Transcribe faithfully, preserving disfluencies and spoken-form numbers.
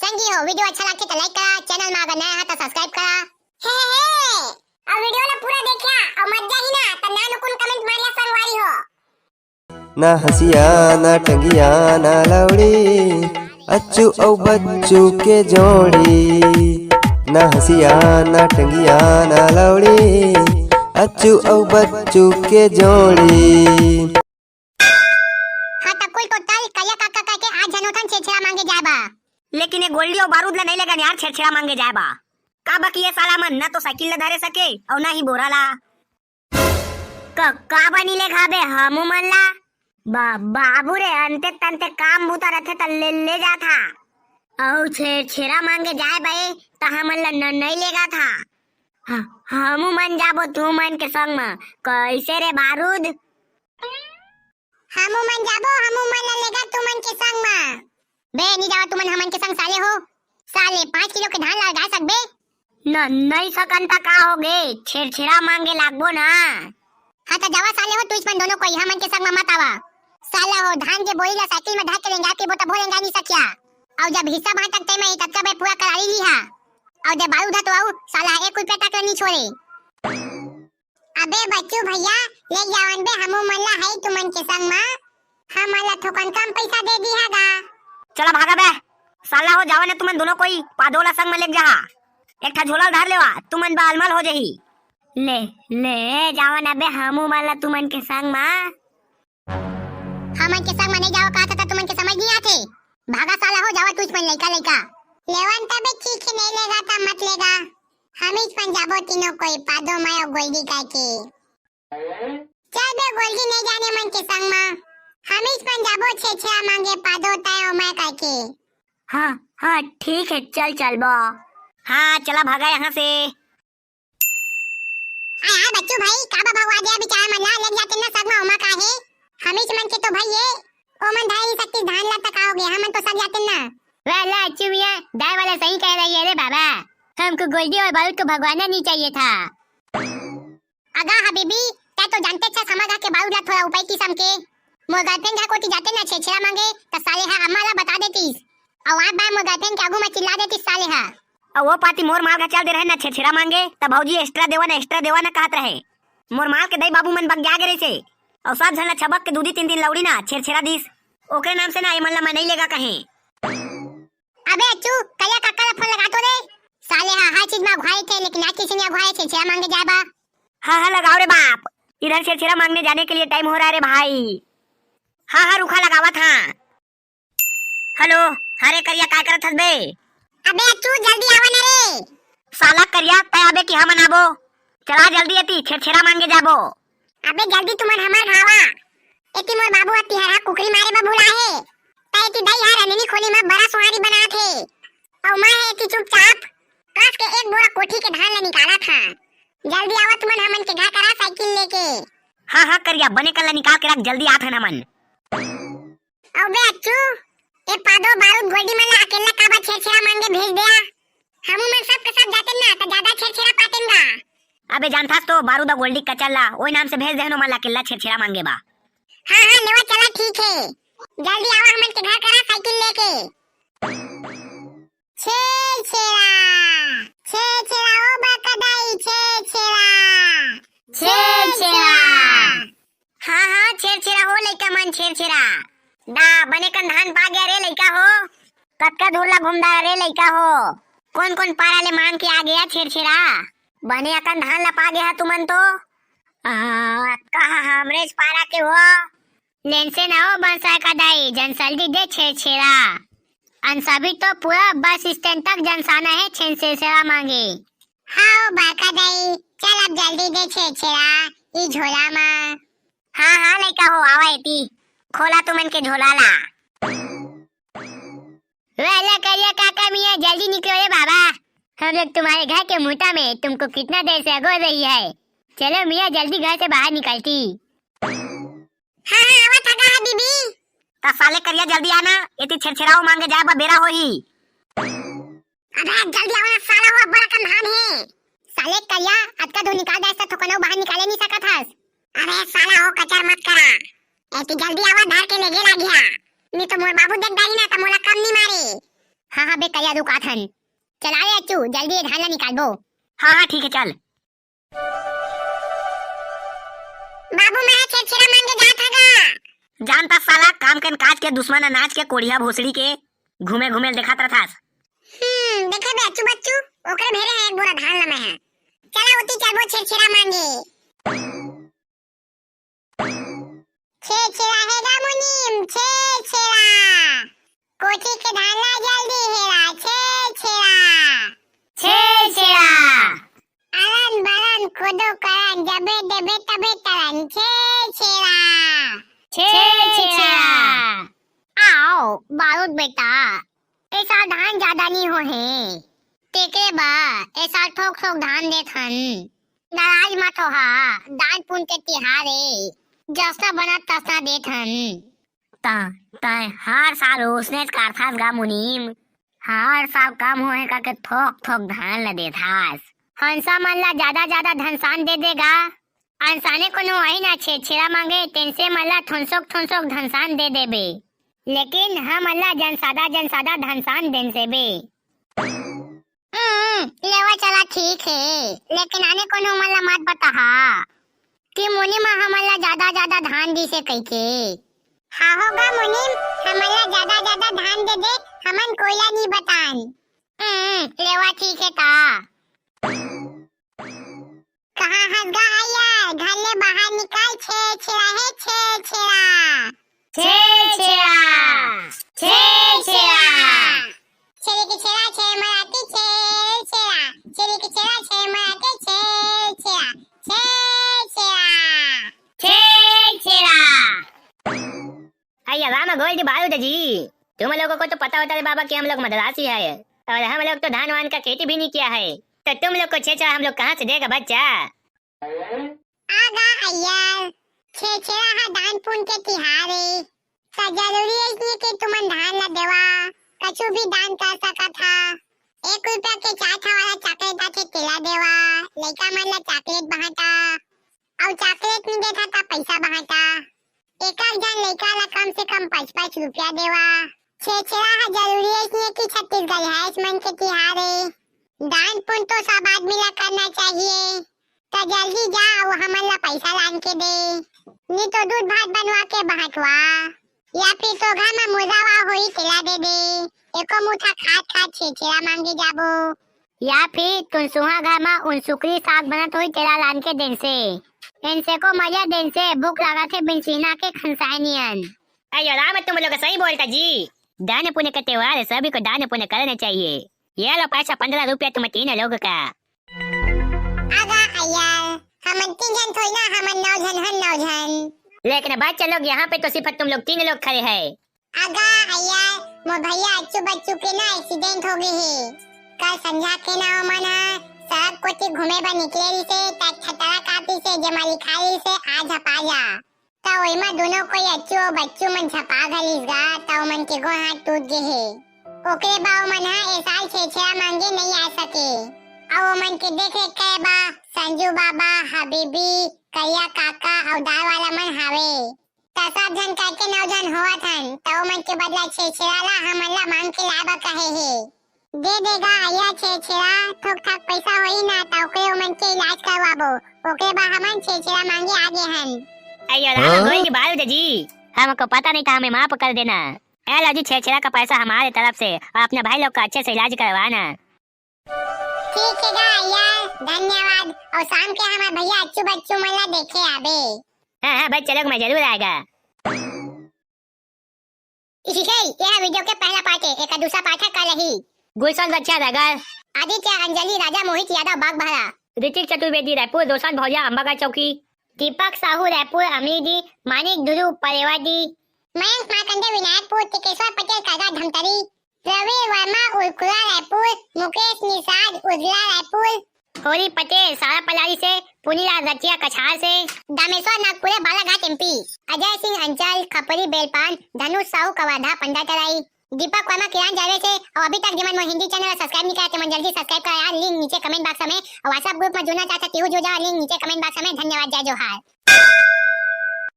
संगी हो, video अच्छा लागथे त like करा, channel में अगर नया हा त subscribe करा। हे, हे, हे, अउ video ला पूरा देखिया, अउ मजा ही ना, त नानकुन comment मारिया संगवारी हो। ना हंसिया, ना टंगिया, ना लौड़ी, अच्छू अउ बच्चू के जोड़ी। ना हंसिया, ना टंगिया, ना लौड़ी, अच्छू अउ बच्चू के जोड़ी। हाँ, त कुल total करिया काका कहिके आठ झन होथन छेरछेरा मांगे जाए बा। लेकिन ये गोल्डी अउ बारूद ला नहीं लेगन यार छेरछेरा मांगे जाए बा। काबर कि ये साला मन ना तो साइकिल ला धरे सके अउ ना ही बोरा ला। क-, काबर नहीं लेगहा बे हमू मन ला? बा-, बाबू रे, अंते तंते काम बूता रथे त ले, ले जाथा। अउ छेरछेरा मांगे जाए बे त हमन ला न-, नहीं लेगथा। ह-, हमू मन जाबो तुमन के संग म। कैसे रे बारूद? हमू मन जाबो, हमू मन ला लेगा तुमन के संग म। बे, नी जावा तुमन हमन के संग साले हो। साले, पाँच किलो के धान ला गा सकबे? न, नहीं सकन त का होगे, छेरछेरा मांगे लागबो ना। हाँ त जावा साले हो, तुइच मन दोनों कोई हमन के संग म मत आवा। साला हो, धान के बोरी ला साइकिल में धर के लेंगा के बोता भो लेंगा नहीं सकिया। अउ जब हिस्सा बांटक ते में ततका बे पूरा करारी लिहा। अउ जब बारूद तो आऊ, साला एक रुपया तक ला नहीं छोड़े। अबे बच्चू भैया, ले जावन बे, हमू मन ला हई तुमन के संग म। हमन ला थोकन कम पैसा दे दिहा गा। चला भागा बे। साला हो जावन तुमन दोनों कोई पादो ला संग म लेग जाहा। एक ठा झोला धर लेवा, तुमन बालमल हो जही। ले, ले जावन अबे हमू मन ला तुमन के संग म। हमन के संग म नहीं जावा कहा था, तुमन के समझ नहीं आथे। भागा साला हो, जावा तुझ मन लइका लइका। लेवन तबे ठीक है, नहीं लेगा त मत लेगा। हमीच मन जाबो तीनों कोई पादो मैं अउ गोल्डी कहिके। चल बे गोल्डी, नहीं जाने मन के संग म। हमीच मन जाबो छेरछेरा मांगे पादो तय अउ मैं कहिके। हाँ, हाँ, ठीक है, चल चलबो। हाँ, चला भागा यहाँ से। अरे यार बच्चू भाई, का बा भगवा दे बिचारा मन ला, लेग जाते ना संग म ओमा का हे। हमीच मन के तो भाई ये, ओमन धाय नहीं सकती धान ला त का होगे, हमन तो सग जाते ना। वाह ला अच्छू मियाँ, दाई वाला सही कह रही है रे बाबा, हमको गोल्डी और बारूद को भगवाना नहीं चाहिए था। अगा हबीबी, तै तो जानते अच्छा समझ के बारूद ला थोड़ा उपाय किसम के। मोर girlfriend घर कोती जाते ना छेरछेरा मांगे, त साले हा अम्मा ला बता देतीस। अउ आज बार मोर girlfriend के आगू म चिल्ला देतीस साले हा। अउ वो पाती मोर माल का चल दे रहे ना छेरछेरा मांगे, त भौजी extra देवा ना, extra देवा ना कहत रहे। मोर माल के दई बाबू मन बगिया गे रहिसे। अउ सब झन ला छबक के दू दी तीन दिन लौड़ी ना छेरछेरा दिस। ओकरे नाम से ना ये मन ला मैं नहीं लेगा कहे। अबे अच्छू, करिया काका ला फोन लगा तो रे। साले हा हर चीज में अगुवाए थे, लेकिन आज किसी ने अगुवाए छेरछेरा मांगे जाए बा। हाँ, हाँ, लगाओ रे बाप। इधर छेरछेरा मांगने जाने के लिए टाइम हो रहा है रे भाई। हाँ, हाँ, रुखा लगावत हाँ। हेलो, हाँ रे करिया, काय करत हस बे? अबे अच्छू, जल्दी आवा ना रे। साला करिया, तै अबे कि हमन आबो? चला जल्दी एती, छेरछेरा मांगे जाबो। अबे जल्दी तुमन हमर घावा। एती मोर बाबू ह तिहरा कुकरी मारे बर बुलाए हे। तै एती दई ह रंधनी खोली म बड़ा सोहारी बनात हे। अउ मैं ह एती चुपचाप कस के एक बोरा कोठी के धान ल निकालत हंव। जल्दी आवा तुमन हमन के घर करा साइकिल लेके। हाँ, हाँ, करिया, बने कन ल निकाल के रख, जल्दी आत हन हमन। अउ बे अच्छू, ए पादो बारूद गोल्डी मन ला अकेल्ला काबर छेरछेरा मांगे भेज देया? हमू मन सब के सब जातेन ना, त जादा छेरछेरा पातेन गा। अबे जानथस तो, बारूद अउ गोल्डी कचर ला ओई नाम से भेज देहन ओमन ला अकेल्ला छेरछेरा मांगे बा। हाँ, हाँ, लेवा चला, ठीक हे। जल्दी आवा हमन के घर करा साइकिल लेके। छेरछेरा, छेरछेरा, ओ बड़का दाई, छेरछेरा। छेरछेरा। हाँ, हाँ, छेरछेरा हो लइका मन, छेरछेरा। दा, बने कन धान पा गया रे लइका हो। कतका दूर ला घूमदा रे लइका हो। कोन कोन पारा ले मांग के आ गया छेरछेरा? बने अकन धान ला पा गया तुमन तो। आ, कहा हमरेच पारा के हो। लेन से ना हो बंसा का दाई, जन सल्दी दे छेरछेरा। अन सभी तो पूरा बस स्टैंड तक जनसाना हे छेरछेरा मांगे। हाँ ओ बड़का दाई, चल अब जल्दी दे छेरछेरा, ई झोला मा। हाँ, हाँ, लइका हो, आवा एती। खोला तुमन के झोला ला। वाला करिया काका मियाँ, जल्दी निकलो रे बाबा। हम लोग तुम्हारे घर के मुहटा में तुमको कितना देर से अगोर रही है। चलो मियाँ, जल्दी घर से बाहर निकलती। हाँ, हाँ, आवत हगा हबीबी। त साले करिया जल्दी आना, एती छेरछेराओ मांगे जाए बा बेरा होही। अबे जल्दी आवा ना साला, हो बड़ा कन धान हे। साले करिया, अतका धूर निकाल दे, त थोकनो बाहर निकाले नहीं सकत हस। अबे साला हो कचर मत करा। एती जल्दी आवा, धर के लेगे लागिया। नहीं तो मोर बाबू देख डारी ना, त मोला कम नहीं मारे। हाँ, हाँ, बे करिया, रुक आथन। चला रे अच्छू, जल्दी ये धान ला निकालबो। हाँ, हाँ, ठीक है, चल। बाबू, मैं छेरछेरा मांगे जात हगा। जानता साला, काम के काज के, दुश्मन अनाज के, कोढ़िया भोसड़ी के, घूमे घूमे देखत रथास। हम्म, देखे बे अच्छू बच्चू, ओकरे भेरे है एक बोरा धान ला मैं है। चला उती चलबो छेरछेरा मांगे। छेरछेरा हे गा मुनीम, छेरछेरा। कोठी के धान ला जल्दी हेरा, छेरछेरा। छेरछेरा। अरन बरन कोदो करन, जबे देबे तबे तरन, छेरछेरा। छेरछेरा। आओ, बारूद बेटा, ए साल धान जादा नी होहे। तेकरे बर ए साल थोक थोक धान देत हन। नाराज मत होहा, दान पुण्य के तिहार ए, जसना बनत तसना देत हन। ता, तैं हर साल ओसनेच करथस गा मुनीम, हर साल कम होहे कहिके थोक थोक धान ल देथस। हंसा मन ला जादा जादा धनसान दे दे गा। अनसाने कोनो आही ना छेरछेरा मांगे, तेनसे मन ला थोनसोक थोनसोक धनसान दे देबे, लेकिन हमन ला जनसादा जनसादा धनसान देन सेबे। हम्म, लेवा चला ठीक हे, लेकिन आने कोनो मन ला मत बताहा कि मुनीम हमन ला जादा जादा धान दिसे कहिके। हाँ हो गा मुनीम, हमन ला जादा जादा धान दे दे, हमन कोई ला नी बतान। हम्म, लेवा ठीक हे ता। कहाँ हस गा अइया? घर ले बाहर निकल, छेरछेरा हे, छेरछेरा। छेरछेरा, छेरछेरा। छेरी के छेरा, छेर मराती, छेरछेरा। छेरी के छेरा, छेर मराती, छेरछेरा। छेरछेरा। छेरछेरा। अइया राम गोल्डी बारूद जी, तुम लोगों को तो पता होता रे बाबा कि हम लोग मद्रासी है और हम लोग तो धान वान का खेती भी नहीं किया है, तो तुम लोग को छेरछेरा हम लोग कहाँ से देगा बच्चा? आ गा अइया, छेरछेरा हा दान पुण्य के तिहार ए, त जरूरी ए कि तुमन धान ला देवा, कछु भी दान कर सकत हा। एक रुपया के चार ठा वाला चॉकलेट आथे, तेला देवा, लइका मन ला चॉकलेट बांटा, अउ चॉकलेट नी देथा त पइसा बांटा। एक एक झन लइका ला कम से कम पाँच पाँच रुपया देवा। छेरछेरा हा जरूरी ए कि, कि छत्तीसगढ़ है मन के तिहार ए, दान पुण्य तो सब आदमी ला करना चाहिए। त जल्दी जा अउ हमन ला पइसा लान के दे, नी तो दूध भात बनवा के बांटवा, या फिर तो घर म मुर्गा वा होई तेला दे दे, एको मुठा खात खात छेरछेरा मांगे जाबो। या फिर तुन सुहा घर म उन सुकरी साग बनत होई तेला लान के देन से, इनसे को मजा देन से भूख लागत हे बिन चिन्हा के खनसाय नियन। अयो राम, तुम लोग सही बोलता जी, दान पुण्य का त्योहार है, सभी को दान पुण्य करना चाहिए। ये लो पैसा, पन्द्रह रुपया तुम तीन लोग का। अगा अइया, हमन तीन झन थोड़ी ना, हमन नौ झन हन, नौ झन। लेकिन बच्चा लोग, यहाँ पे तो सिर्फ तुम लोग तीन लोग खड़े हैं। अगा अइया, मोर भैया अच्छू बच्चू के ना एक्सीडेंट हो गए हे। कल संझा के ना ओमन ह सड़क कोती घूमे बर निकले रिसे, त एक ठा ट्रक आतिस हे, जेमा लिखाय रिसे, "आ झपा जा।" त ओइमा दुनो कोई अच्छू अउ बच्चू मन झपा घलिस गा, त ओमन के गोड़ हाथ टूट गे हे। ओकरे बा ओमन ह ए साल छेरछेरा मांगे नइ आ सके। अउ ओमन के देख रेख करे बा संजू बाबा, हबीबी, करिया काका अउ दार वाला मन हावे। त सब झन करके नौ झन होवत हन, त ओमन के बदला छेरछेरा ला हमन ला मांग के लाय बर कहे हे। दे देगा अइया छेरछेरा, थोक थाक पइसा होही ना, त ओकरे ओमन के इलाज करवाबो, ओकरे बर हमन छेरछेरा मांगे आ गे हन। अयो राम, हाँ? गोल्डी बारूद जी, हमको पता नहीं था, हमें माफ कर देना। ए लो जी, छेरछेरा का पैसा हमारे तरफ से और अपने भाई लोग का अच्छे से इलाज करवाना। ठीक हे गा अइया, धन्यवाद। अउ शाम के हमर भैया अच्छू बच्चू मन ला देखे आबे। हाँ, हाँ भाई, चलो, मैं जरूर आएगा। इही, ये वीडियो के पहला पार्ट हे, एकर दूसरा पार्ट ह कल ही। गुलशन रक्षा रगर। आदित्य अंजलि, राजा मोहित यादव बागबाहरा। ऋतिक चतुर्वेदी रायपुर, रोशन भौजिया अम्बागढ़ चौकी। दीपक साहू रायपुर अमलीडीह, मानिक ध्रुव परेवाडीह। मयंक मार्कंडे विनायकपुर, टिकेश्वर पटेल कागा धमतरी। रवि वर्मा उलकुला रायपुर, मुकेश निषाद उजला रायपुर। होरी पटेल सारा पलारी से, पुनीलाल रचिया कछार से। दामेश्वर नागपुरे बालाघाट एमपी। अजय सिंह अंचल खपरी बेलपान, धनुष साहू कवर्धा पंडातराई। दीपक वर्मा किरान जावे से, अउ अभी तक जेमन मोर हिंदी चैनल ला सब्सक्राइब नइ करे, तेमन जल्दी सब्सक्राइब करा यार, लिंक नीचे कमेंट बॉक्स में, अउ WhatsApp ग्रुप में जुड़ना चाहता तेहू जुड़ जाओ, लिंक नीचे कमेंट बॉक्स में। धन्यवाद, जय जोहार।